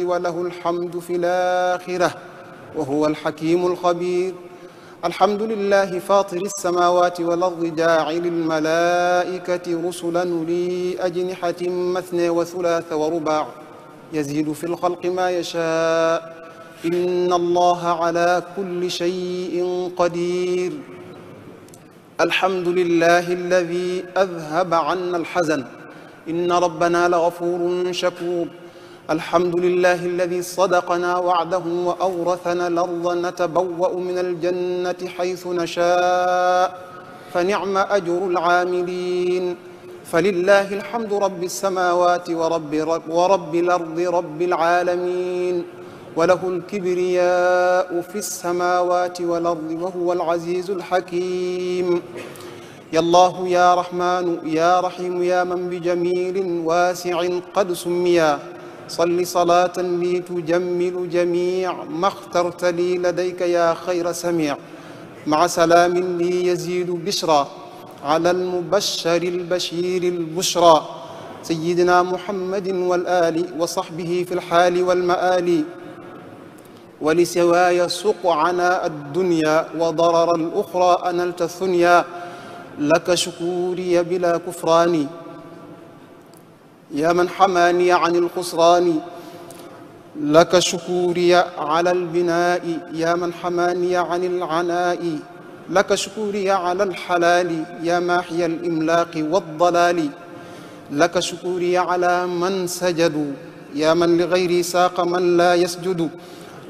وله الحمد في الآخرة وهو الحكيم الخبير. الحمد لله فاطر السماوات والأرض جاعل الملائكة رسلا أولي أجنحة مثنى وثلاث ورباع يزيد في الخلق ما يشاء إن الله على كل شيء قدير. الحمد لله الذي أذهب عنا الحزن إن ربنا لغفور شكور. الحمد لله الذي صدقنا وعده وأورثنا الأرض نتبوأ من الجنة حيث نشاء فنعم أجر العاملين. فلله الحمد رب السماوات ورب الأرض رب العالمين، وله الكبرياء في السماوات والأرض وهو العزيز الحكيم. يا الله يا رحمن يا رحيم يا من بجميل واسع قد سميا، صل صلاة لي تجمل جميع ما اخترت لي لديك يا خير سميع، مع سلام لي يزيد بشرى على المبشر البشير البشرى سيدنا محمد والآل وصحبه في الحال والمآل. ولسواي سق عناء الدنيا وضرر الأخرى أنلت الثنيا، لك شكوري بلا كفران يا من حماني عن الخسران. لك شكوري على البناء يا من حماني عن العناء، لك شكوري على الحلال يا ماحي الإملاق والضلال. لك شكوري على من سجدوا يا من لغيري ساق من لا يسجد،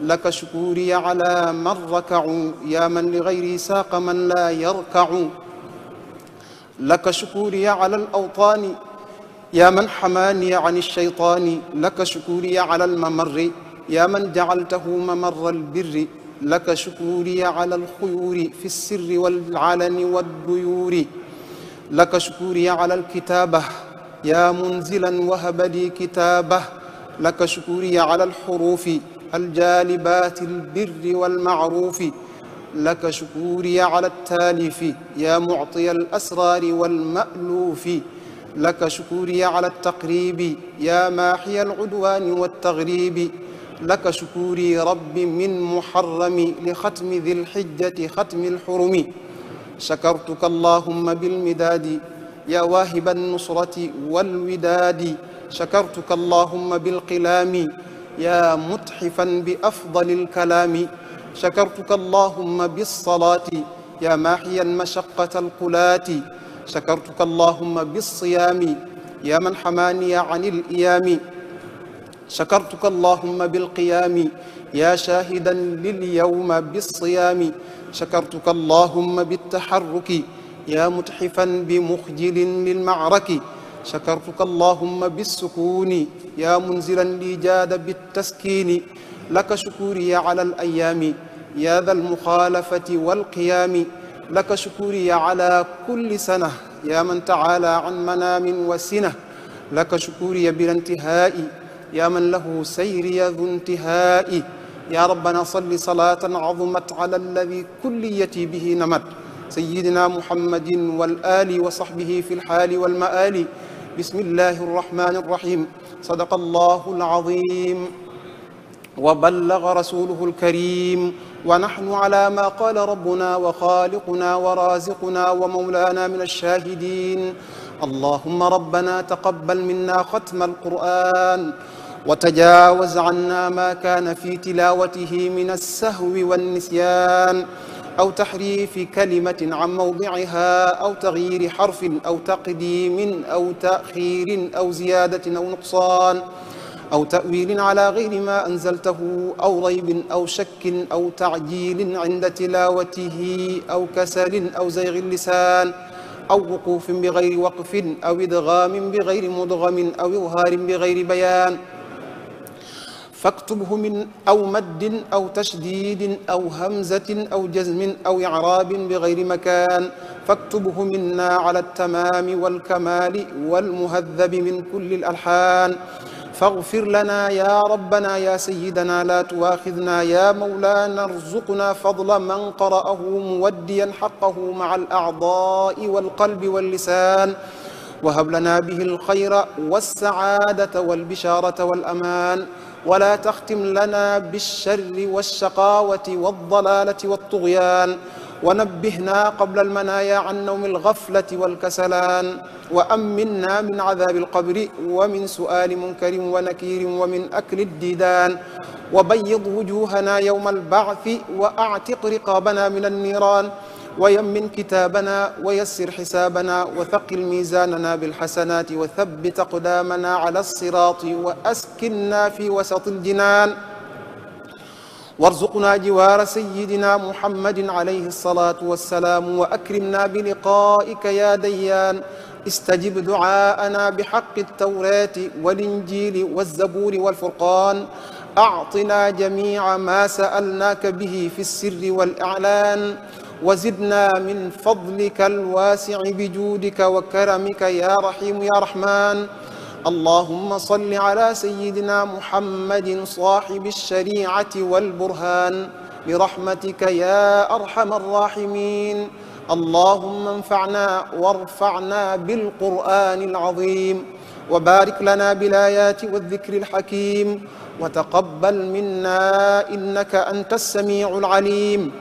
لك شكوري على من ركعوا يا من لغيري ساق من لا يركع. لك شكوري على الأوطان يا من حماني عن الشيطان، لك شكوري على الممر يا من جعلته ممر البر. لك شكوري على الخيور في السر والعلن والديور. لك شكوري على الكتابة يا منزلا وهب لي كتابه. لك شكوري على الحروف الجالبات البر والمعروف. لك شكوري على التاليف يا معطي الأسرار والمألوف. لك شكوري على التقريب يا ماحي العدوان والتغريب. لك شكوري رب من محرم لختم ذي الحجة ختم الحرم. شكرتك اللهم بالمداد يا واهب النصرة والوداد. شكرتك اللهم بالقلام يا متحفا بأفضل الكلام. شكرتك اللهم بالصلاة يا ماحيا مشقة القلات. شكرتك اللهم بالصيام يا من حماني عن الإيام. شكرتك اللهم بالقيام يا شاهدا لليوم بالصيام. شكرتك اللهم بالتحرك يا متحفا بمخجل للمعرك. شكرتك اللهم بالسكون يا منزلا لي جاد بالتسكين. لك شكوري على الأيام يا ذا المخالفة والقيام. لك شكوري على كل سنة يا من تعالى عن منام وسنة. لك شكوري بلا انتهاء يا من له سيري ذو انتهاء. يا ربنا صل صلاة عظمت على الذي كليتي به نمت سيدنا محمد والآل وصحبه في الحال والمآل. بسم الله الرحمن الرحيم. صدق الله العظيم وبلغ رسوله الكريم، ونحن على ما قال ربنا وخالقنا ورازقنا ومولانا من الشاهدين. اللهم ربنا تقبل منا ختم القرآن، وتجاوز عنا ما كان في تلاوته من السهو والنسيان أو تحريف كلمة عن موضعها أو تغيير حرف أو تقديم أو تأخير أو زيادة أو نقصان أو تأويل على غير ما أنزلته أو ريب أو شك أو تعجيل عند تلاوته أو كسل أو زيغ اللسان أو وقوف بغير وقف أو إدغام بغير مدغم أو إظهار بغير بيان، فاكتبه من أو مد أو تشديد أو همزة أو جزم أو إعراب بغير مكان، فاكتبه منا على التمام والكمال والمهذب من كل الألحان. فاغفر لنا يا ربنا يا سيدنا لا تواخذنا يا مولانا ارزقنا فضل من قرأه موديا حقه مع الأعضاء والقلب واللسان، وهب لنا به الخير والسعادة والبشارة والأمان. ولا تختم لنا بالشر والشقاوة والضلالة والطغيان، ونبهنا قبل المنايا عن نوم الغفلة والكسلان، وأمنا من عذاب القبر ومن سؤال منكر ونكير ومن أكل الديدان، وبيض وجوهنا يوم البعث وأعتق رقابنا من النيران، ويمن كتابنا ويسر حسابنا وثقل ميزاننا بالحسنات وثبت أقدامنا على الصراط وأسكننا في وسط الجنان، وارزقنا جوار سيدنا محمد عليه الصلاة والسلام، وأكرمنا بلقائك يا ديان. استجب دعاءنا بحق التوراة والإنجيل والزبور والفرقان، أعطنا جميع ما سألناك به في السر والإعلان، وزدنا من فضلك الواسع بجودك وكرمك يا رحيم يا رحمن. اللهم صل على سيدنا محمد صاحب الشريعة والبرهان برحمتك يا أرحم الراحمين. اللهم انفعنا وارفعنا بالقرآن العظيم، وبارك لنا بالآيات والذكر الحكيم، وتقبل منا إنك أنت السميع العليم،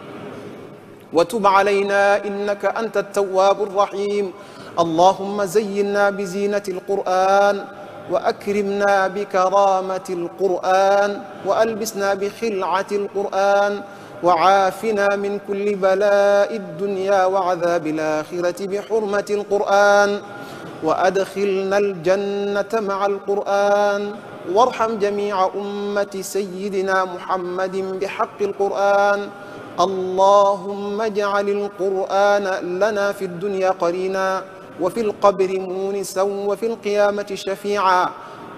وتب علينا إنك أنت التواب الرحيم. اللهم زينا بزينة القرآن، وأكرمنا بكرامة القرآن، وألبسنا بخلعة القرآن، وعافنا من كل بلاء الدنيا وعذاب الآخرة بحرمة القرآن، وأدخلنا الجنة مع القرآن، وارحم جميع أمة سيدنا محمد بحق القرآن. اللهم اجعل القرآن لنا في الدنيا قرينا، وفي القبر مونسا، وفي القيامة شفيعا،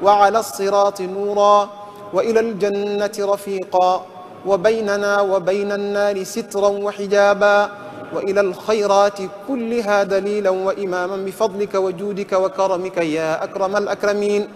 وعلى الصراط نورا، وإلى الجنة رفيقا، وبيننا وبين النار سترا وحجابا، وإلى الخيرات كلها دليلا وإماما بفضلك وجودك وكرمك يا أكرم الأكرمين.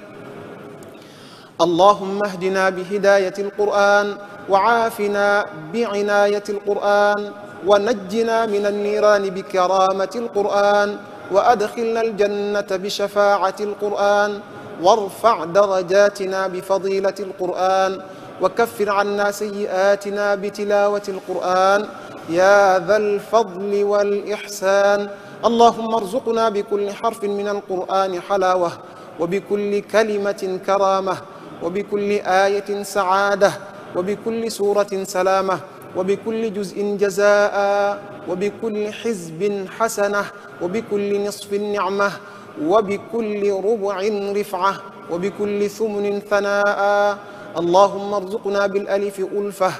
اللهم اهدنا بهداية القرآن، وعافنا بعناية القرآن، ونجنا من النيران بكرامة القرآن، وأدخلنا الجنة بشفاعة القرآن، وارفع درجاتنا بفضيلة القرآن، وكفر عنا سيئاتنا بتلاوة القرآن يا ذا الفضل والإحسان. اللهم ارزقنا بكل حرف من القرآن حلاوة، وبكل كلمة كرامة، وبكل آية سعادة، وبكل سورة سلامة، وبكل جزء جزاء، وبكل حزب حسنة، وبكل نصف نعمة، وبكل ربع رفعة، وبكل ثمن ثناء. اللهم ارزقنا بالألف ألفة،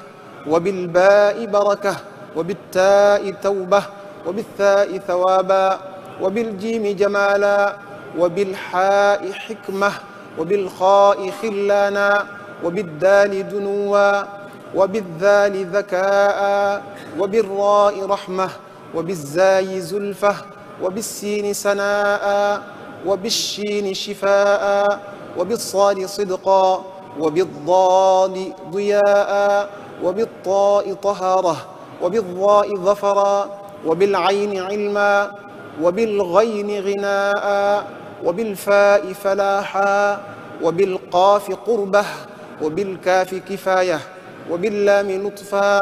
وبالباء بركة، وبالتاء توبة، وبالثاء ثوابا، وبالجيم جمالا، وبالحاء حكمة، وبالخاء خلانا، وبالدال دنوا، وبالذال ذكاء، وبالراء رحمة، وبالزاي زلفة، وبالسين سناء، وبالشين شفاء، وبالصاد صدقا، وبالضاد ضياء، وبالطاء طهارة، وبالظاء ظفرا، وبالعين علما، وبالغين غناء، وبالفاء فلاحا، وبالقاف قربة، وبالكاف كفاية، وباللام لطفا،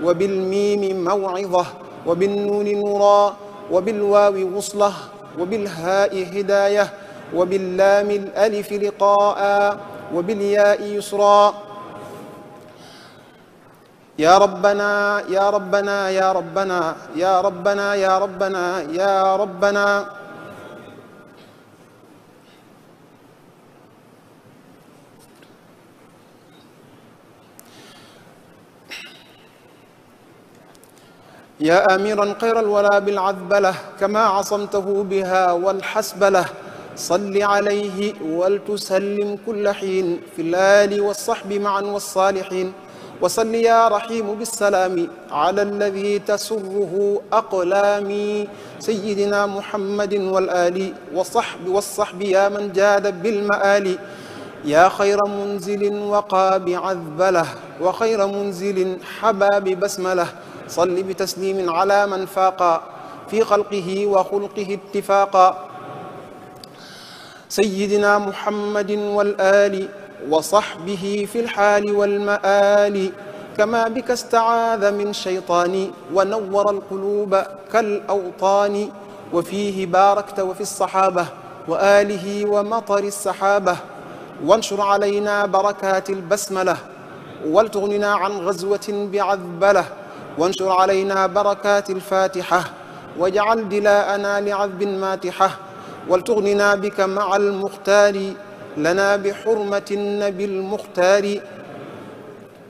وبالميم موعظة، وبالنون نورا، وبالواو وصلة، وبالهاء هداية، وباللام الألف لقاء، وبالياء يسرا. يا ربنا يا ربنا يا ربنا يا ربنا يا ربنا يا ربنا. يا آمرا خير الورى بالعذبلة، كما عصمته بها والحسبلة، صل عليه ولتسلم كل حين في الآل والصحب معا والصالحين، وصل يا رحيم بالسلام على الذي تسره أقلامي، سيدنا محمد والآل والصحب يا من جاد بالمآل. يا خير منزل وقى بعذبله، وخير منزل حبى ببسمله، صل بتسليم على من فاق في خلقه وخلقه اتفاقا، سيدنا محمد والآل وصحبه في الحال والمآل كما بك استعاذ من شيطان ونور القلوب كالأوطان وفيه باركت وفي الصحابة وآله ومطر السحابة وانشر علينا بركات البسملة ولتغننا عن غزوة بعذبلة وانشر علينا بركات الفاتحة واجعل دلاءنا لعذب ماتحة ولتغننا بك مع المختار لنا بحرمة النبي المختار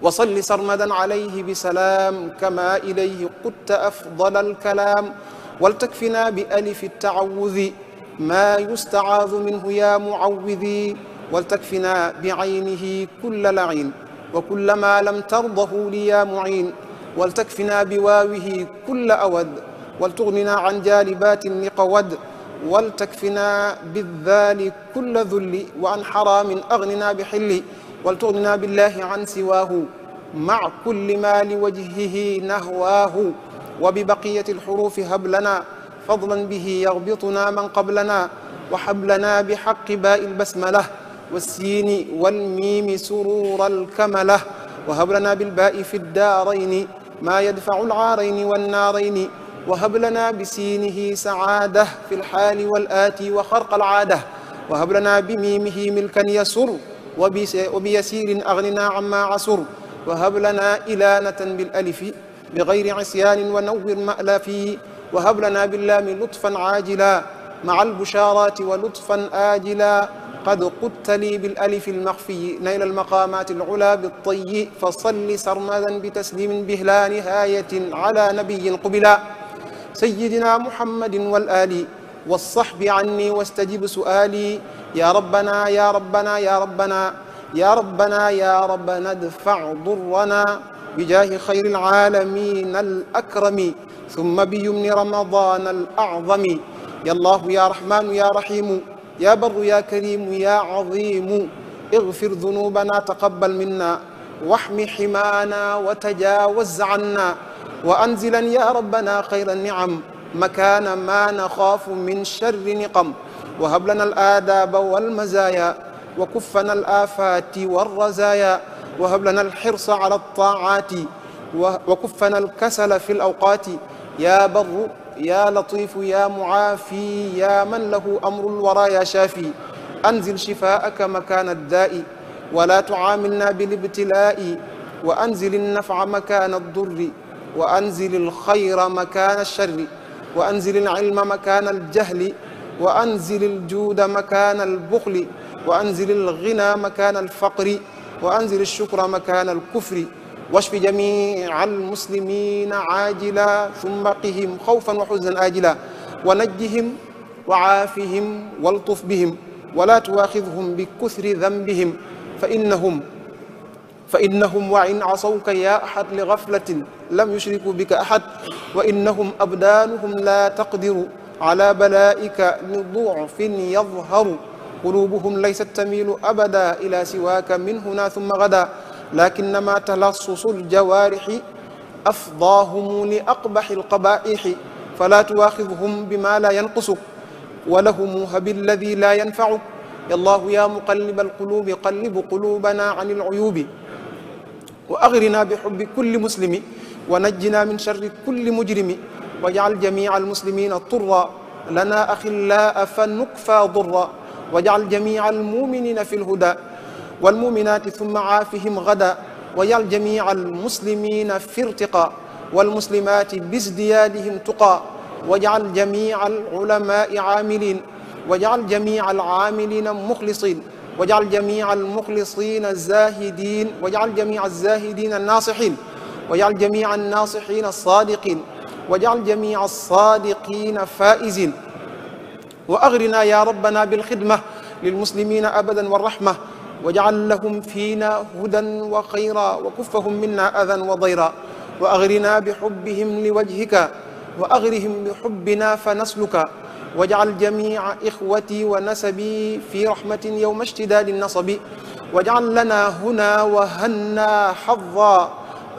وصل سرمدا عليه بسلام كما إليه قدت أفضل الكلام ولتكفنا بألف التعوذ ما يستعاذ منه يا معوذي ولتكفنا بعينه كل لعين وكل ما لم ترضه لي يا معين ولتكفنا بواوه كل أود ولتغننا عن جالبات لقود ولتكفنا بالذال كل ذل وعن حرام أغننا بحل ولتغننا بالله عن سواه مع كل ما لوجهه نهواه وببقية الحروف هب لنا فضلا به يغبطنا من قبلنا وحب لنا بحق باء البسملة والسين والميم سرور الكملة وهب لنا بالباء في الدارين ما يدفع العارين والنارين وهب لنا بسينه سعادة في الحال والآتي وخرق العادة وهب لنا بميمه ملكا يسر وبيسير أغننا عما عسر وهب لنا إلانة بالألف بغير عصيان ونور مألفي وهب لنا باللام لطفا عاجلا مع البشارات ولطفا آجلا قد قدت لي بالألف المخفي نيل المقامات العلا بالطي فصل سرمدا بتسليم به لا نهاية على نبي قبلا سيدنا محمد والآل والصحب عني واستجب سؤالي يا ربنا يا ربنا يا ربنا يا ربنا يا ربنا ادفع ضرنا بجاه خير العالمين الأكرم ثم بيمن رمضان الأعظم يا الله يا رحمن يا رحيم يا بر يا كريم يا عظيم اغفر ذنوبنا تقبل منا واحم حمانا وتجاوز عنا وأنزلا يا ربنا خير النعم مكان ما نخاف من شر نقم وهب لنا الآداب والمزايا وكفنا الآفات والرزايا وهب لنا الحرص على الطاعات وكفنا الكسل في الأوقات يا بر يا لطيف يا معافي يا من له أمر الورى يا شافي أنزل شفاءك مكان الداء ولا تعاملنا بالابتلاء وأنزل النفع مكان الضر وأنزل الخير مكان الشر وأنزل العلم مكان الجهل وأنزل الجود مكان البخل وأنزل الغنى مكان الفقر وأنزل الشكر مكان الكفر واشف جميع المسلمين عاجلا ثم قهم خوفا وحزنا آجلا ونجهم وعافهم والطف بهم ولا تواخذهم بكثر ذنبهم فإنهم وإن عصوك يا أحد لغفلة لم يشركوا بك أحد وإنهم أبدانهم لا تقدر على بلائك لضعف يظهر قلوبهم ليست تميل أبدا إلى سواك من هنا ثم غدا لكنما تلصص الجوارح أفضاهم لأقبح القبائح فلا تواخذهم بما لا ينقصك ولهم هب الذي لا ينفعك يا الله يا مقلب القلوب قلب قلوبنا عن العيوب وأغرنا بحب كل مسلم ونجنا من شر كل مجرم واجعل جميع المسلمين طرا لنا أخلاء فنكفى ضرا واجعل جميع المؤمنين في الهدى والمؤمنات ثم عافهم غدا واجعل جميع المسلمين في ارتقاء والمسلمات بازديادهم تقى واجعل جميع العلماء عاملين واجعل جميع العاملين مخلصين واجعل جميع المخلصين زاهدين واجعل جميع الزاهدين الناصحين واجعل جميع الناصحين الصادقين واجعل جميع الصادقين فائزين وأغرنا يا ربنا بالخدمة للمسلمين أبدا والرحمة واجعل لهم فينا هدى وخيرا وكفهم منا أذى وضيرا وأغرنا بحبهم لوجهك وأغرهم بحبنا فنسلك واجعل جميع إخوتي ونسبي في رحمة يوم اشتداد النصب واجعل لنا هنا وهنا حظا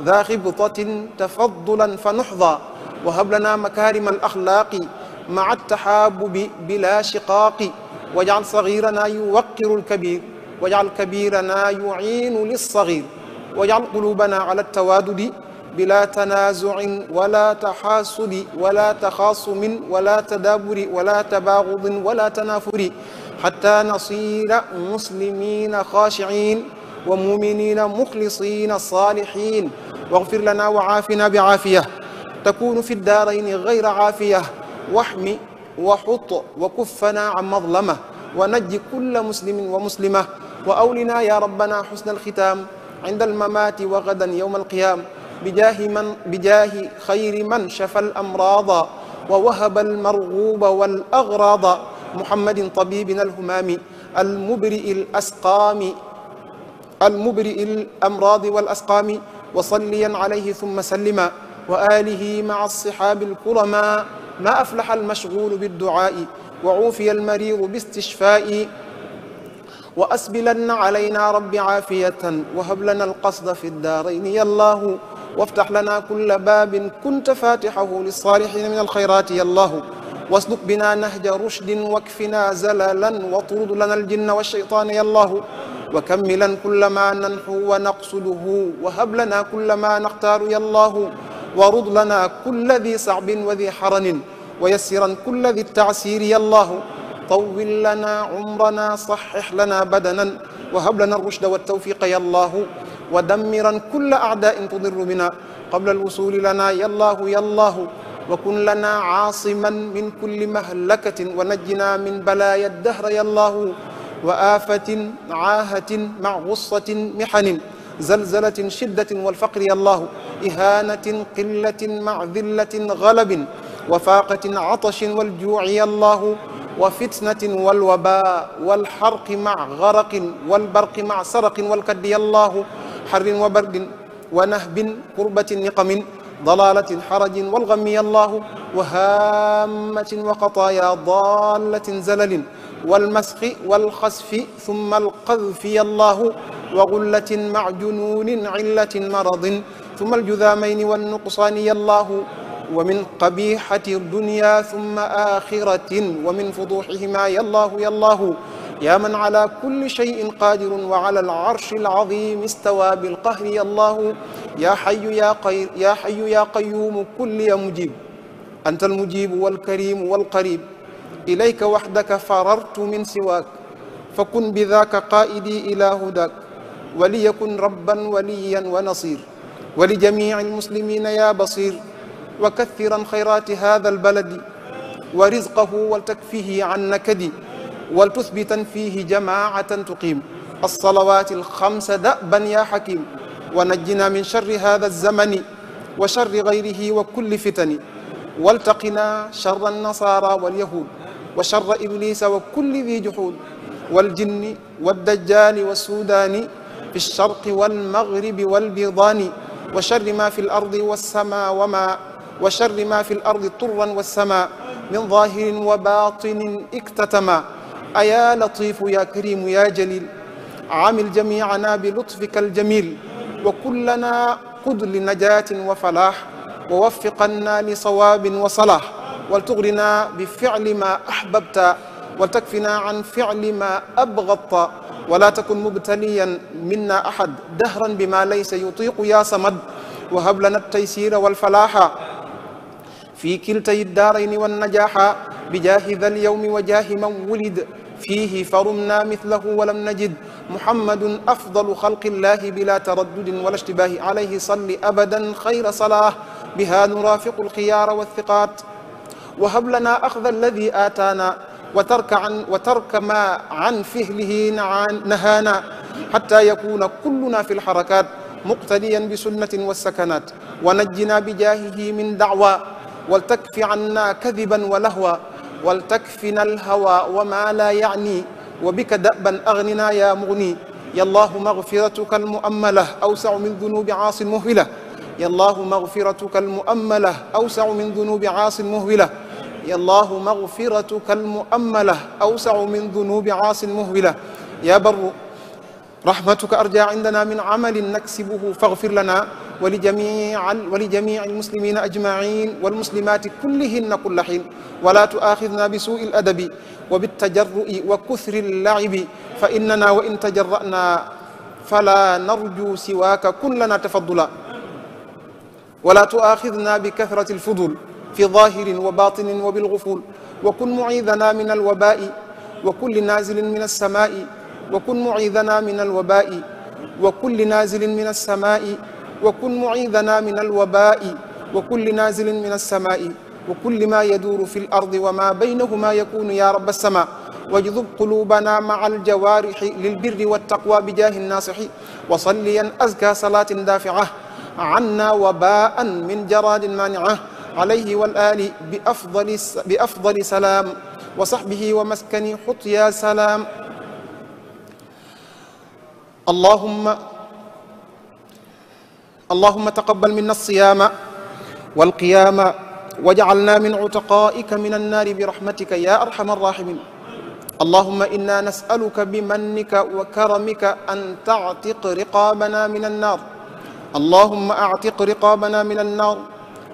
ذا خبطة تفضلا فنحظى وهب لنا مكارم الأخلاق مع التحابب بلا شقاق واجعل صغيرنا يوقر الكبير واجعل كبيرنا يعين للصغير واجعل قلوبنا على التوادد بلا تنازع ولا تحاسد ولا تخاصم ولا تدابر ولا تباغض ولا تنافر حتى نصير مسلمين خاشعين ومؤمنين مخلصين صالحين واغفر لنا وعافنا بعافية تكون في الدارين غير عافية واحم وحط وكفنا عن مظلمة ونج كل مسلم ومسلمة وأولنا يا ربنا حسن الختام عند الممات وغدا يوم القيام بجاه خير من شفى الأمراض ووهب المرغوب والأغراض محمد طبيبنا الهمام المبرئ الأمراض والأسقام وصليا عليه ثم سلما وآله مع الصحاب الكرماء ما أفلح المشغول بالدعاء وعوفي المريض باستشفاء وأسبلن علينا رب عافية وهب لنا القصد في الدارين يا الله وافتح لنا كل باب كنت فاتحه للصالحين من الخيرات يا الله واسلك بنا نهج رشد واكفنا زللا واطرد لنا الجن والشيطان يا الله وكملا كل ما ننحو ونقصده وهب لنا كل ما نختار يا الله ورد لنا كل ذي صعب وذي حرن ويسرا كل ذي التعسير يا الله طول لنا عمرنا صحح لنا بدنا وهب لنا الرشد والتوفيق يا الله ودمرا كل أعداء تضر بنا قبل الوصول لنا يا الله يا الله وكن لنا عاصما من كل مهلكة ونجنا من بلايا الدهر يا الله وآفة عاهة مع غصة محن زلزلة شدة والفقر يا الله إهانة قلة مع ذلة غلب وفاقة عطش والجوع يا الله وفتنة والوباء والحرق مع غرق والبرق مع سرق والكد يا الله حر وبرد ونهب كربة نقم ضلالة حرج والغم يا الله وهامة وقطايا ضالة زلل والمسخ والخسف ثم القذف يا الله وغلة مع جنون علة مرض ثم الجذامين والنقصان يا الله ومن قبيحة الدنيا ثم آخرة ومن فضوحهما يا الله يا الله يا من على كل شيء قادر وعلى العرش العظيم استوى بالقهر يا الله يا حي يا قيوم كل يا مجيب أنت المجيب والكريم والقريب إليك وحدك فررت من سواك فكن بذاك قائدي إلى هداك وليكن ربا وليا ونصير ولجميع المسلمين يا بصير وكثرا خيرات هذا البلد ورزقه ولتكفيه عن نكدي ولتثبتا فيه جماعة تقيم الصلوات الخمس دأبا يا حكيم ونجنا من شر هذا الزمن وشر غيره وكل فتن والتقنا شر النصارى واليهود وشر إبليس وكل ذي جحود والجن والدجال والسودان في الشرق والمغرب والبيضان وشر ما في الأرض والسماء وشر ما في الأرض طرا والسماء من ظاهر وباطن اكتتما أيا لطيف يا كريم يا جليل عامل جميعنا بلطفك الجميل وكلنا قد لنجاة وفلاح ووفقنا لصواب وصلاح ولتغرنا بفعل ما أحببت ولتكفنا عن فعل ما أبغضت ولا تكن مبتليا منا أحد دهرا بما ليس يطيق يا صمد وهب لنا التيسير والفلاح في كلتي الدارين والنجاح بجاه ذا اليوم وجاه من ولد فيه فرمنا مثله ولم نجد محمد أفضل خلق الله بلا تردد ولا اشتباه عليه صل أبدا خير صلاة بها نرافق الخيار والثقات وهب لنا أخذ الذي آتانا وترك ما عن فهله نهانا حتى يكون كلنا في الحركات مقتديا بسنة والسكنات ونجنا بجاهه من دعوى ولتكف عنا كذبا ولهوا ولتكفنا الهوى وما لا يعني وبك دأبا أغننا يا مغني يا الله مغفرتك المؤملة أوسع من ذنوب عاص مهولة يا الله مغفرتك المؤملة أوسع من ذنوب عاص مهولة يا الله مغفرتك المؤملة أوسع من ذنوب عاص مهولة يا بر رحمتك أرجى عندنا من عمل نكسبه فاغفر لنا ولجميع المسلمين أجمعين والمسلمات كلهن كل حين ولا تؤاخذنا بسوء الأدب وبالتجرؤ وكثر اللعب فإننا وإن تجرأنا فلا نرجو سواك كلنا تفضلا ولا تؤاخذنا بكثرة الفضول في ظاهر وباطن وبالغفول وكن معيذنا من الوباء وكل نازل من السماء وكن معيذنا من الوباء وكل نازل من السماء وكن معيذنا من الوباء وكل نازل من السماء وكل ما يدور في الأرض وما بينهما يكون يا رب السماء واجذب قلوبنا مع الجوارح للبر والتقوى بجاه الناصح وصليا أزكى صلاة دافعة عنا وباء من جراد مانعة عليه والآل بأفضل سلام وصحبه ومسكن حط يا سلام اللهم تقبل منا الصيام والقيام واجعلنا من عتقائك من النار برحمتك يا أرحم الراحمين اللهم إنا نسألك بمنك وكرمك أن تعتق رقابنا من النار اللهم أعتق رقابنا من النار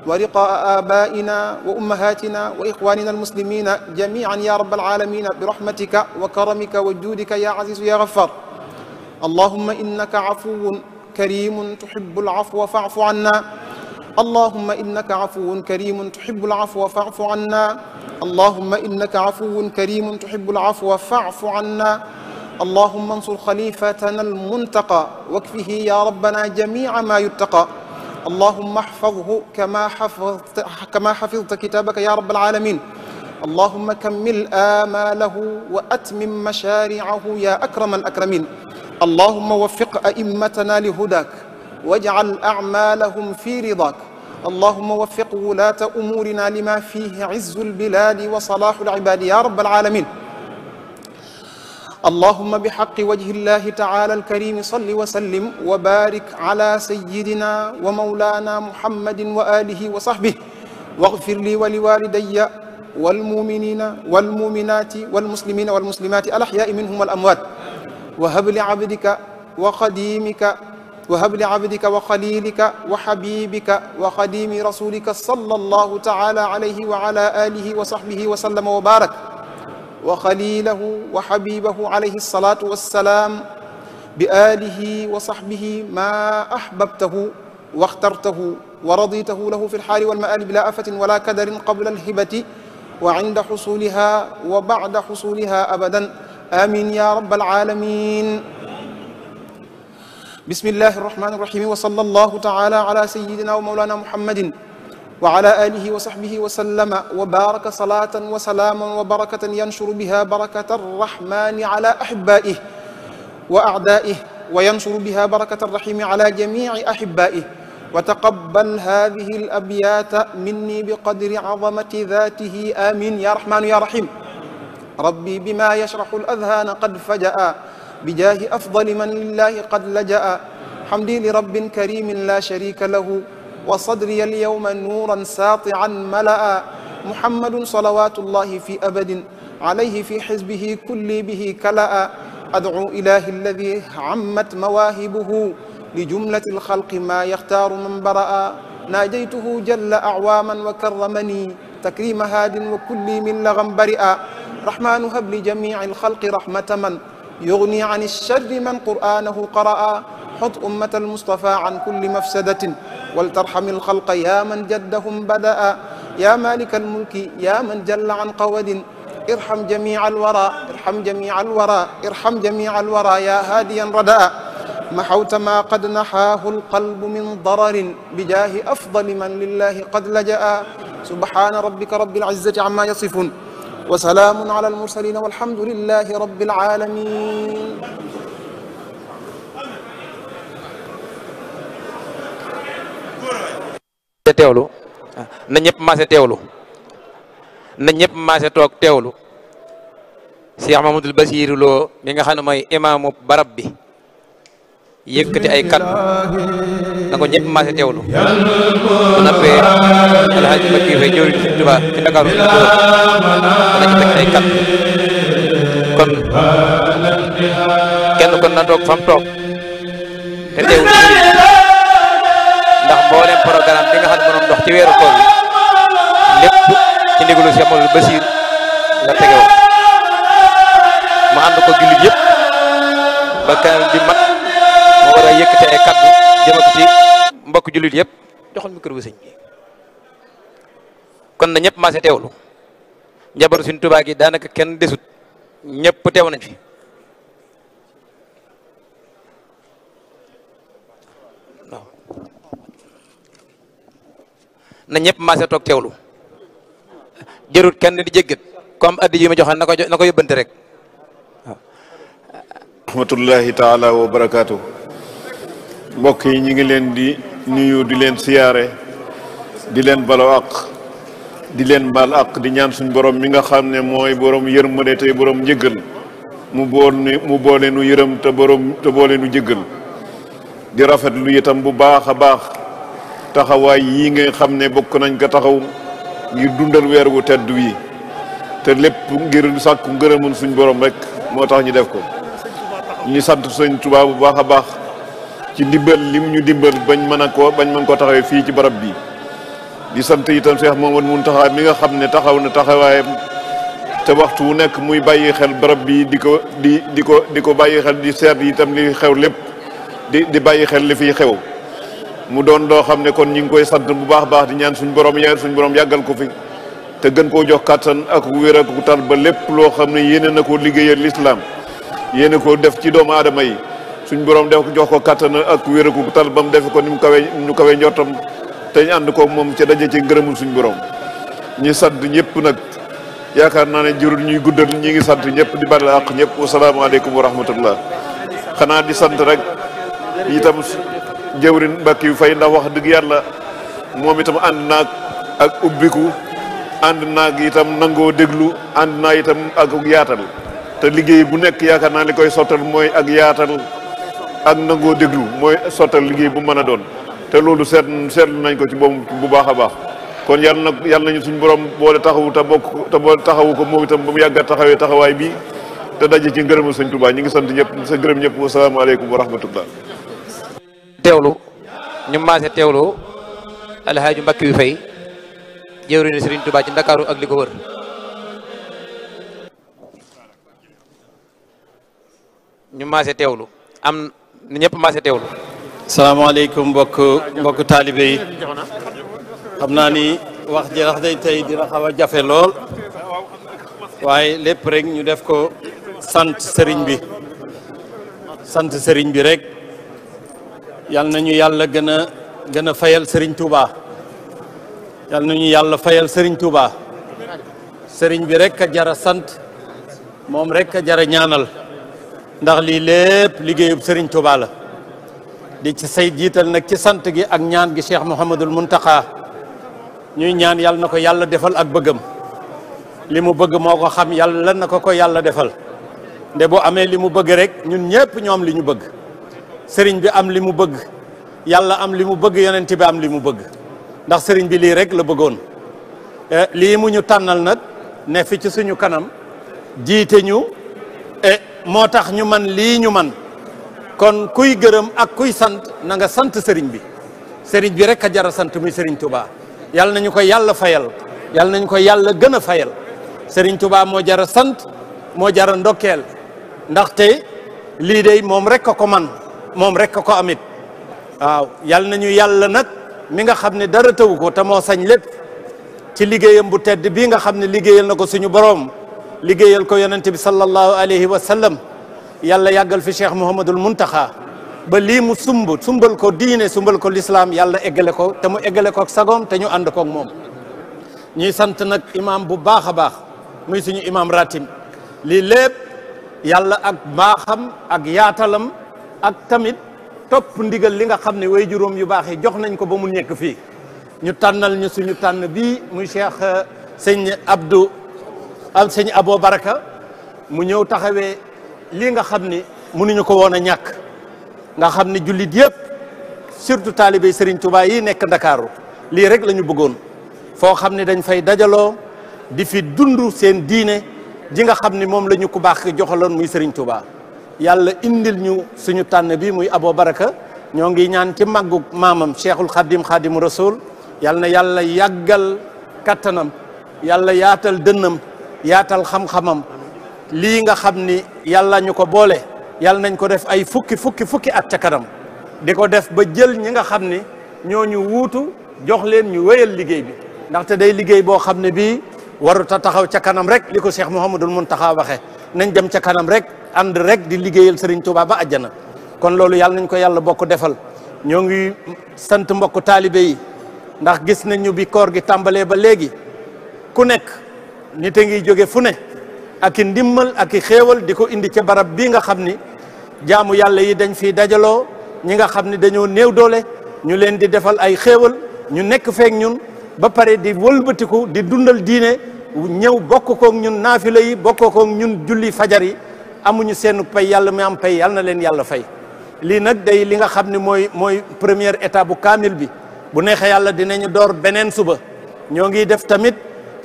ورقاء آبائنا وأمهاتنا وإخواننا المسلمين جميعا يا رب العالمين برحمتك وكرمك وجودك يا عزيز يا غفار اللهم إنك عفو كريم تحب العفو فاعف عنا اللهم إنك عفو كريم تحب العفو فاعف عنا اللهم إنك عفو كريم تحب العفو فاعف عنا اللهم انصر خليفتنا المنتقى واكفه يا ربنا جميع ما يتقى اللهم احفظه كما حفظت كتابك يا رب العالمين اللهم كمل آماله وأتمم مشاريعه يا أكرم الأكرمين اللهم وفق أئمتنا لهداك واجعل أعمالهم في رضاك اللهم وفق ولاة أمورنا لما فيه عز البلاد وصلاح العباد يا رب العالمين اللهم بحق وجه الله تعالى الكريم صل وسلم وبارك على سيدنا ومولانا محمد وآله وصحبه واغفر لي ولوالدي والمؤمنين والمؤمنات والمسلمين والمسلمات الأحياء منهم والأموات وهب لعبدك وخليلك وحبيبك وخديم رسولك صلى الله تعالى عليه وعلى آله وصحبه وسلم وبارك وخليله وحبيبه عليه الصلاة والسلام بآله وصحبه ما أحببته واخترته ورضيته له في الحال والمآل بلا آفة ولا كدر قبل الهبة وعند حصولها وبعد حصولها أبدا آمين يا رب العالمين بسم الله الرحمن الرحيم وصلى الله تعالى على سيدنا ومولانا محمد وعلى آله وصحبه وسلم وبارك صلاة وسلاما وبركة ينشر بها بركة الرحمن على أحبائه وأعدائه وينشر بها بركة الرحيم على جميع أحبائه وتقبل هذه الأبيات مني بقدر عظمة ذاته آمين يا رحمن يا رحيم ربي بما يشرح الأذهان قد فجأ بجاه أفضل من لله قد لجأ حمدي لرب كريم لا شريك له وصدري اليوم نورا ساطعا ملأ محمد صلوات الله في أبد عليه في حزبه كل به كلأ أدعو إله الذي عمت مواهبه لجملة الخلق ما يختار من برأ ناجيته جل أعواما وكرمني تكريم هاد وكل من لغم برئا رحمن هب لجميع الخلق رحمة من يغني عن الشر من قرآنه قرأ حط أمة المصطفى عن كل مفسدة ولترحم الخلق يا من جدهم بدأ يا مالك الملك يا من جل عن قود ارحم جميع الورى ارحم جميع الورى ارحم جميع الورى يا هاديا ردأ محوت ما قد نحاه القلب من ضرر بجاه أفضل من لله قد لجأ سبحان ربك رب العزة عما يصفون وسلام على المرسلين والحمد لله رب العالمين teewlu na ñëpp maase teewlu na ñëpp maase toog teewlu Cheikh Mamadou Bassirou Lo mi nga xam ne mooy imaamu barab bi yëkkati ay kat na ko ñëpp maase teewlu bu nappee alhaji Bakki Fay jëwriñ Sëriñ Tuubaa ci Ndakaaru dana ci teg ay kat kon kenn kon na toog fam toog te teewlu programme bi nga xam ne mënoon dox ci weeru koor bi lépp ci ndigalu Cheikh Mamadou Bassir la tege woon mu ànd ko jullit yëpp ba kaamil bi mat mu war a yëkkate ay kaddu jëme ko ci mbokk jullit yëpp joxal micro bi sëñ bi kon na ñëpp maase teewlu njabootu Sëriñ Tuubaa gi daanaka kenn desut ñëpp teew nañ fi waaw na ñëpp maase toog teewlu jërut kenn di jéggat comme addi yi ma joxe na ko yóbbante rek waaw rahmatullahi taala wa barakaatu mbokk yi ñi ngi leen di nuyu di leen siyaare di leen balo ak di leen baal ak di ñaan suñ borom mi nga xam ne mooy borom yërmande tey borom njëggal mu boole nu yërëm te boole nu jëggal di rafetlu itam bu baax a baax taxawaay yi nga xam ne bokk nañ ko taxaw ngir dundal weer wu tedd wi te lépp ngir sàkku ngërëmul suñ borom rek moo tax ñu def ko ñu sant sëñ Tuubaa bu baax a baax ci dimbal lim ñu dimbal bañ mën ko taxawee fii ci barab bi di sant itam Cheikh Mamadou Mountakha mi nga xam ne taxaw na taxawaayam te waxtu wu nekk muy bàyyi xel barab bi di ko bàyyi xel di seet itam li xew lépp di bàyyi xel li fiy xew mu doon doo xam ne kon ñu ngi koy sant bu baax baax di ñaan suñ borom yàggal ko fi te gën koo jox kàttan ak wér ak tal ba lépp loo xam ne yéene na koo liggéeyal lislaam yéene koo def ci doomu aadama yi suñ borom def ko jox ko kàttan ak wér ak tal ba mu defe ko ni mu kawee njottam te ñu ànd ko moom ca daje ci ngërëmul suñ borom ñi sant ñëpp nag yaakaar naa ne jurul ñuy guddal ñi ngi sant ñëpp di bala ak ñëpp wasalaamaaleykum wa rahmatullah xanaa di sant rek itam jëwrin Mbàkke yu fay ndax wax dëgg yàlla moom itam ànd naag ak ubbiku ànd naag itam nangoo déglu ànd naa itam ak yaatal te liggéey bu nekk yaakaar naa li koy sottal mooy ak yaatal ak nangoo déglu mooy sottal liggéey bu mën a doon te loolu seetlu nañ ko ci boobu bu baax a baax kon yàlla nañu suñ borom boole taxawu te boole taxawu ko moom itam ba mu yàgga taxawee taxawaay bi te daje ci ngërëmu sëñ Tuubaa ñi ngi sant ñëpp sa gërëm ñëpp wasalaamaaleykum wa rahmatullah teewlu ñu maase teewlu alhaaju Mbàkke yu fay jëwriñu Sëriñ Tuubaa ci Ndakaaru ak li ko wër ñu maase teewlu am ñëpp maase teewlu salaamaaleykum mbokk taalibe yi xam naa ni wax ji wax day tey dina xaw a jafe lool waaye lépp rek ñu def ko sant sëriñ bi rek yal nañu yàlla gën a fayal sëriñ Touba yal nañu yàlla fayal sëriñ Touba sëriñ bi rek a jara sant moom rek a jara ñaanal ndax lii lépp liggéeyub sëriñ Touba la di ci say jiital nag ci sant gi ak ñaan gi Cheikh Mouhamadul Mountakha ñuy ñaan yàlla na ko yàlla defal ak bëggam li mu bëgg moo ko xam yàlla na ko yàlla defal nde bu amee li mu bëgg rek ñun ñëpp ñoom li ñu bëgg sëriñ bi am li mu bëgg yàlla am li mu bëgg yonent bi am li mu bëgg ndax sëriñ bi lii rek la bëggoon lii mu ñu tànnal nag ne fi ci suñu kanam jiite ñu moo tax ñu man lii ñu man kon kuy gërëm ak kuy sant na nga sant sëriñ bi rek a jara sant muy sëriñ Touba yàlla nañu ko yàlla fayal yàlla nañu ko yàlla gën a fayal sëriñ Touba moo jara sant moo jara ndokkeel ndaxte lii de moom rek a ko man moom rek a ko amit waaw yàlla nañu yàlla nag mi nga xam ne dara tawu ko te moo sañ lépp ci liggéeyam bu tedd bii nga xam ne liggéeyal na ko suñu boroom liggéeyal ko yonent bi sallallahu alayhi wa sallam yàlla yàggal fi Cheikh Mouhamadul Mountakha ba lii mu sumbal ko diine sumbal ko lislaam yàlla eggale ko te mu eggale ko ak sagoom te ñu ànd koog moom ñuy sant nag imam bu baax a baax muy suñu imam ratim lii lépp yàlla ak baaxam ak yaatalam ak tamit topp ndigal li nga xam ne way juróom yu baax yi jox nañ ko ba mu nekk fii ñu tànnal ñu suñu tànn bii muy Cheikh sëñ Abo Baraka mu ñëw taxawee lii nga xam ni mënuñu ko woon a ñàkk nga xam ne jullit yëpp surtout taalibé Serigne Touba yi nekk Ndakaaru lii rek la ñu bëggoon foo xam ne dañ fay dajaloo di fi dund seen diine ji nga xam ni moom la ñu ko baax joxaloon muy Serigne Touba yàlla indil ñu suñu tànn bi muy Abo Baraka ñoo ngi ñaan ci màggu maamam cheikhul xadim xadimu rasul yal na yàlla yàggal kattanam yàlla yaatal dënnam yaatal xam-xamam lii nga xam ni yàlla ñu ko boole yàlla nañ ko def ay fukki at ca kanam di ko def ba jël ñi nga xam ni ñoo ñu wuutu jox leen ñu wéyal liggéey bi ndaxte day liggéey boo xam ne bii warut a taxaw ca kanam rek li ko Cheikh Mouhamadul Mountakha waxe nañ dem ca kanam rek ànd rek di liggéeyal Serigne Touba ba àjjana kon loolu yàlla nañ ko yàlla bokk defal ñoo ngi sant mbokku taalibe yi ndax gis nañu bi koor gi tàmbalee ba léegi ku nekk nit a ngi jóge fu ne ak i ndimmal ak i xéewal di ko indi ca barab bii nga xam ni jaamu yàlla yi dañ fiy dajaloo ñi nga xam ni dañoo néew doole ñu leen di defal ay xéewal ñu nekk feek ñun ba pare di wëlbatiku di dundal diine ñëw bokk koog ñun naafila yi bokk koog ñun julli fajar yi amuñu seen pay yàlla mi am pay yàlla na leen yàlla fay lii nag day li nga xam ne mooy première étape bu kaamil bi bu neexee yàlla dinañu door beneen suba ñoo ngi def tamit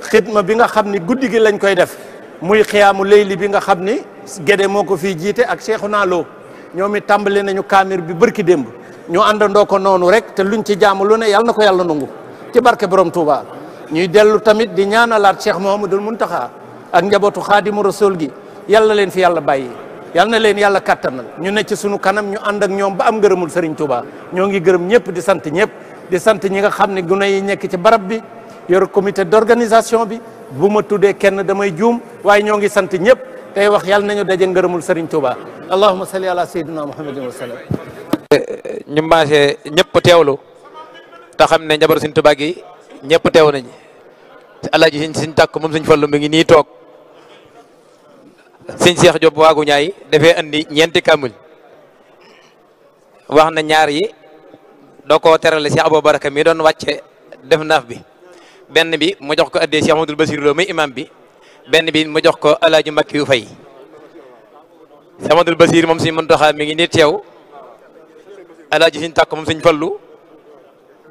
xidma bi nga xam ni guddi gi lañ koy def muy xiyaamu layli bi nga xam ni Gédé moo ko fii jiite ak Cheikhouna Lo ñoom it tàmbali nañu kaamil bi bërki démb ñu àndandoo ko noonu rek te luñ ci jaamu lu ne yàlla na ko yàlla nangu ci barke borom Touba ñuy dellu tamit di ñaanalaat Cheikh Mouhamadul Mountakha ak njabootu xaadimu rasul gi yàlla leen fi yàlla bàyyi yàlla na leen yàlla kattanal ñu ne ci sunu kanam ñu ànd ak ñoom ba am ngërëmul Serigne Touba ñoo ngi gërëm ñëpp di sant ñëpp di sant ñi nga xam ne gune yi nekk ci barab bi yor comité d'organisation bi bu ma tuddee kenn damay juum waaye ñoo ngi sant ñëpp tey wax yàlla nañu daje ngërëmul Serigne Touba allahumma salli ala sayyidina muhammadin wa sallam. ñu maase ñëpp teewlu te xam ne njabar Serigne Touba gi ñëpp teew nañ alaaji Sëñ Tàkko moom Sëñ Fallu mi ngi nii toog Sëñ Cheikh Diop waagu ñaay dafee andi ñeenti kamil wax na ñaar yi doo ko terale Cheikh Abou Baraka mi doon wàcce def naaf bi benn bi mu jox ko addee Cheikh Amadou Basir Lo muy imam bi benn bi mu jox ko alaaji Mbakki yu fay Cheikh Amadou Basir moom Sëñ Muntaxa mi ngi nii teew alaaji Sëñ Tàkko moom Sëñ Fallu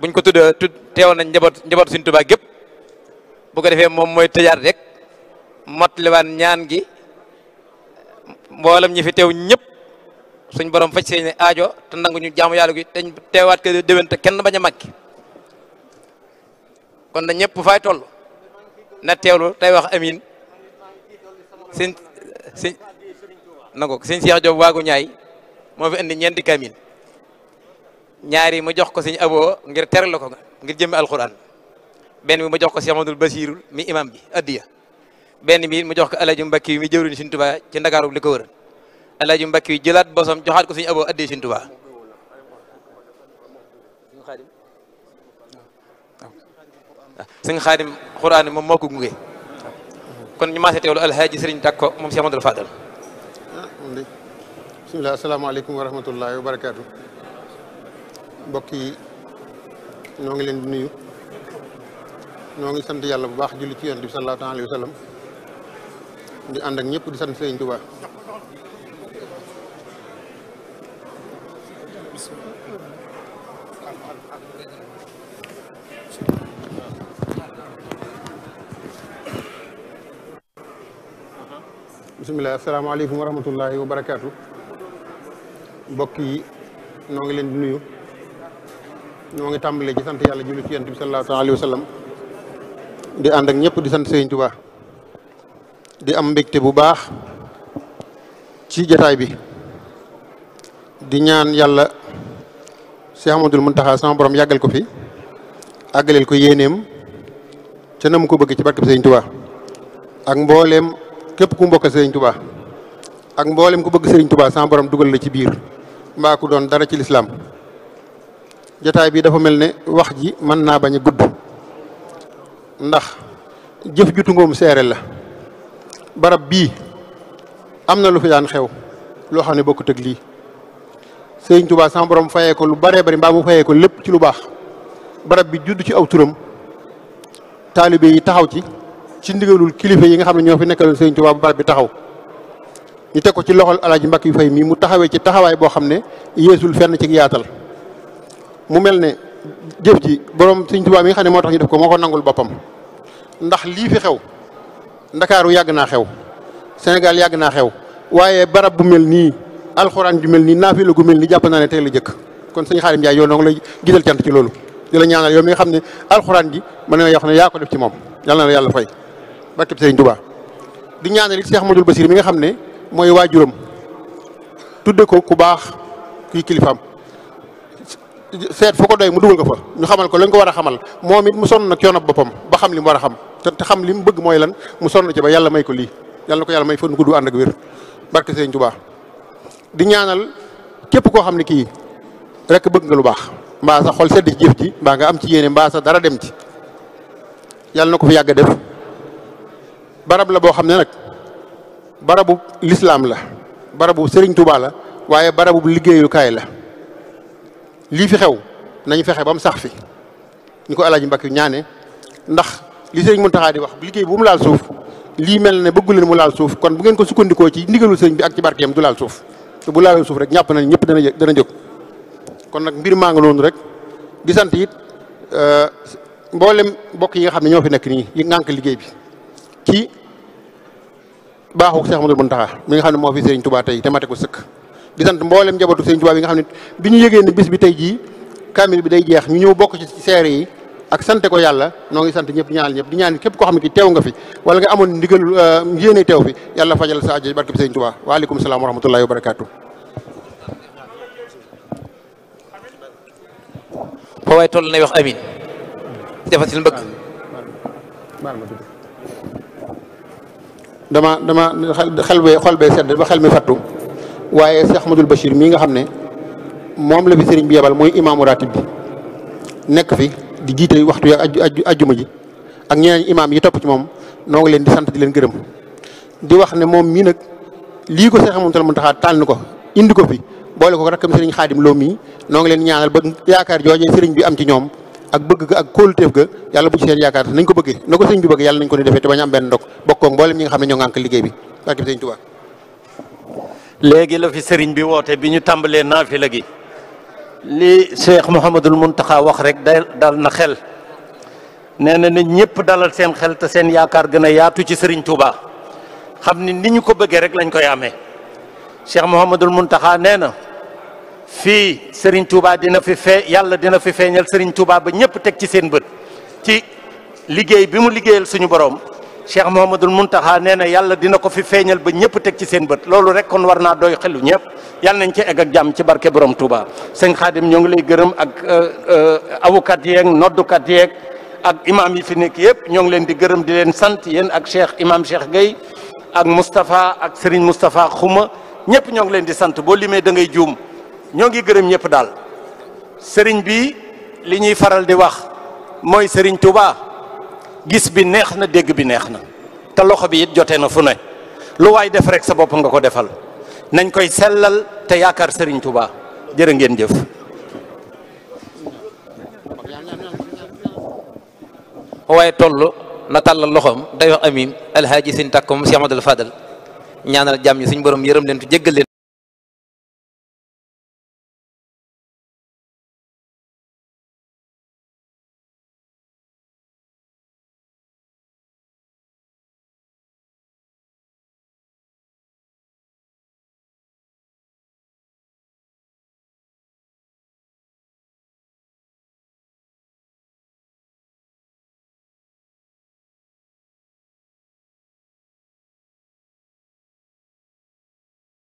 buñ ko tuddee teew nañ njaboot Sëñ Tuubaa gépp bu ko defee moom mooy tëjaat rek motliwaan ñaan gi mboolem ñi fi teew ñëpp suñ borom faj seen aajo te nangu ñu jaamu yàlla gi dañ teewaat ko déwén te kenn bañ a màgg kon na ñëpp fay toll na teewlu tey wax amin sëñ nangu Sëñ Cheikh Diop waagu ñaay moo fi indi ñeenti kamin ñaari mu jox ko Sëñ Abo ngir teral ko ngir jëmmi alquran benn bi mu jox ko Cheikh Amadou Basir mi imam bi addiya benn bi mu jox ko Alaaji Mbakki mi jëwriñ Sëñ Tuubaa ci Ndakaaru li ko wër Alaaji Mbakki jëlaat bosam joxaat ko Sëñ Abo addiya Sëñ Tuubaa Sëñ Xaadim Xuraan moom moo ko gunge kon ñu maase teewlu Alhaaji Sëriñ Tàkko moom Cheikh Amadou Fadal. bismillah asalaamaaleykum wa rahmatullahi wa barakaatu mbokk yi ñoo ngi leen di nuyu ñoo ngi sant yàlla bu baax julli ci yonent bi sallallahu alayhi wa sallam di ànd ak ñëpp di sant Sëriñ Tuubaa bismillah asalaamaaleykum wa rahmatullahi wa barakaatu mbokk yi ñoo ngi leen di nuyu ñoo ngi tàmbalee ci sant yàlla julli ci yonent bi sallallahu alayhi wa sallam di ànd ak ñëpp di sant Sëriñ Tuubaa di am mbégte bu baax ci jataay bi di ñaan yàlla Cheikh Amadou Mountakha sama borom yàggal ko fi àggaleel ko yéeneem ca na mu ko bëgg ci barke Sëriñ Tuubaa ak mbooleem képp ku mbokk Sëriñ Tuubaa ak mbooleem ku bëgg Sëriñ Tuubaa sama borom dugal la ci biir mbaa ku doon dara ci lislaam jataay bi dafa mel ne wax ji mën naa bañ a gudd ndax jëf ju tungoom seere la barab bii am na lu fi daan xew loo xam ne bokkut ak lii Sëriñ Tuubaa sama borom fayee ko lu baree bari mbaa mu fayee ko lépp ci lu baax barab bi judd ci aw turam taalibe yi taxaw ci ndigalul kilifa yi nga xam ne ñoo fi nekkaloon Sëriñ Tuubaa bu barab bi taxaw ñu teg ko ci loxol Alaaji Mbàkke yu fay mii mu taxawee ci taxawaay boo xam ne yeesul fenn ci yaatal mu mel ne jëf ji borom Sëriñ Tuubaa mi nga xam ne moo tax ñu def ko moo ko nangul boppam ndax lii fi xew Ndakaaru yàgg naa xew Sénégal yàgg naa xew waaye barab bu mel nii alxuraan ju mel nii naafila gu mel nii jàpp naa ne tey la jëkk kon sëñ Xaadim Njaay yow noo ngi lay gisal cant ci loolu di la ñaanal yow mi nga xam ne alxuraan ji mën na wax ne yaa ko def ci moom yàlla na la yàlla fay barkeb sëriñ Tuubaa di ñaanal it Cheikh Ahmadul Basir mi nga xam ne mooy waajuram tudde ko ku baax kii kilifaam seet foo ko doy mu dugal ko fa ñu xamal ko lañ ko war a xamal moom it mu sonn nag coono boppam ba xam li mu war a xam te xam li mu bëgg mooy lan mu sonn ci ba yàlla may ko lii yàlla na ko yàlla may fan gudd ànd ak wér barke sëriñ Tuubaa di ñaanal képp koo xam ne kii rek bëgg nga lu baax mbaa sa xol sedd ci jëf ji mbaa nga am ci yéene mbaa sa dara dem ci yàlla na ko fi yàgg a def barab la boo xam ne nag barabu lislaam la barabu sëriñ Tuubaa la waaye barabu liggéeyukaay la lii fi xew nañu fexe ba mu sax fi ñu ko Alaaji Mbàkke ñaane ndax li sëriñ Muntaxaa di wax liggéey bu mu laal suuf lii mel ne bëggu leen mu laal suuf kon bu ngeen ko sukkandikoo ci ndigalul sëriñ bi ak ci barkeem du laal suuf te bu laalul suuf rek ñàpp nañ ñëpp dana jóg kon nag mbir maa nga noonu rek di sant it mboolem mbokk yi nga xam ne ñoo fi nekk nii yi ngànk liggéey bi ci baaxu Cheikh Ahmadou Muntaxaa mi nga xam ne moo fi sëriñ Tuubaa tey te mate ko sëkk di sant mboolem njabootu sëriñ Tuubaa bi nga xam ne bi ñu yëgee ne bis bi tey jii kaamil bi day jeex ñu ñëw bokk ci seere yi ak sante ko yàlla noo ngi sant ñëpp ñaanal ñëpp di ñaan képp koo xam ne ki teew nga fi wala nga amoon ndigal yéene teew fi yàlla fajal sa aajo barke bi sëriñ Tuubaa waaleykum salaam wa rahmatullahi wa barakaatu. foo waay toll nay wax amin defal si lu bëgg. dama xol bee sedd ba xel mi fattu waaye Cheikh Ahmadul Bachir mii nga xam ne moom la fi sëriñ bi yebal mooy imaamu ratib bi nekk fi di jiite waxtu ya ajjuma ji ak ñeneen imaam yi topp ci moom noo ngi leen di sant di leen gërëm di wax ne moom mii nag lii ko Cheikh Ahmadul Muntaxaa tànn ko indi ko fi boole ko rakkam sëriñ Xaadim Lo mii noo ngi leen ñaanal ba yaakaar joojee sëriñ bi am ci ñoom ak bëgg ga ak kóoluteef ga yàlla bu ci seen yaakaar nañ ko bëggee na ko sëriñ bi bëgg yàlla nañ ko ni defee te bañ am benn ndok bokkoo mboolem ñi nga xam ne ñoo ngànk liggéey bi barke bi sëriñ Tuubaa léegi la fi sëriñ bi woote bi ñu tàmbalee naafila gi li Cheikh Mouhamadul Muntaxaa wax rek dal na xel nee na ñëpp dalal seen xel te seen yaakaar gën a yaatu ci sëriñ Touba xam ni ni ñu ko bëggee rek lañ koy amee Cheikh Mouhamadul Muntaxaa nee na fii sëriñ Touba yàlla dina fi feeñal sëriñ Touba ba ñëpp teg ci seen bët ci liggéey bi mu liggéeyal suñu borom Cheikh Mouhamadul Muntaxaa nee na yàlla dina ko fi feeñal ba ñëpp teg ci seen bët loolu rek kon war naa doy xelu ñëpp yàlla nañ ci egg ak jàmm ci barke borom Touba. sëñ Xaadim ñoo ngi lay gërëm ak awukat yeeg noddukat yeeg ak imam yi fi nekk yëpp ñoo ngi leen di gërëm di leen sant yéen ak imam Cheikh Gueye ak Moustapha ak Serigne Moustapha Xuma ñëpp ñoo ngi leen di sant boo limee da ngay juum ñoo ngi gërëm ñëpp daal. Serigne bi li ñuy faral di wax mooy Serigne Touba gis bi neex na dégg bi neex na te loxo bi it jotee na fu ne lu waay def rek sa bopp nga ko defal nañ koy sellal te yaakaar Serigne Touba jërë ngeen jëf. waaye toll na tàllal loxoom day wax amin alhaaji sin takkom Cheikh Amadou Fadal ñaanal jàmm ñi suñ borom yërëm leen tu jéggal leen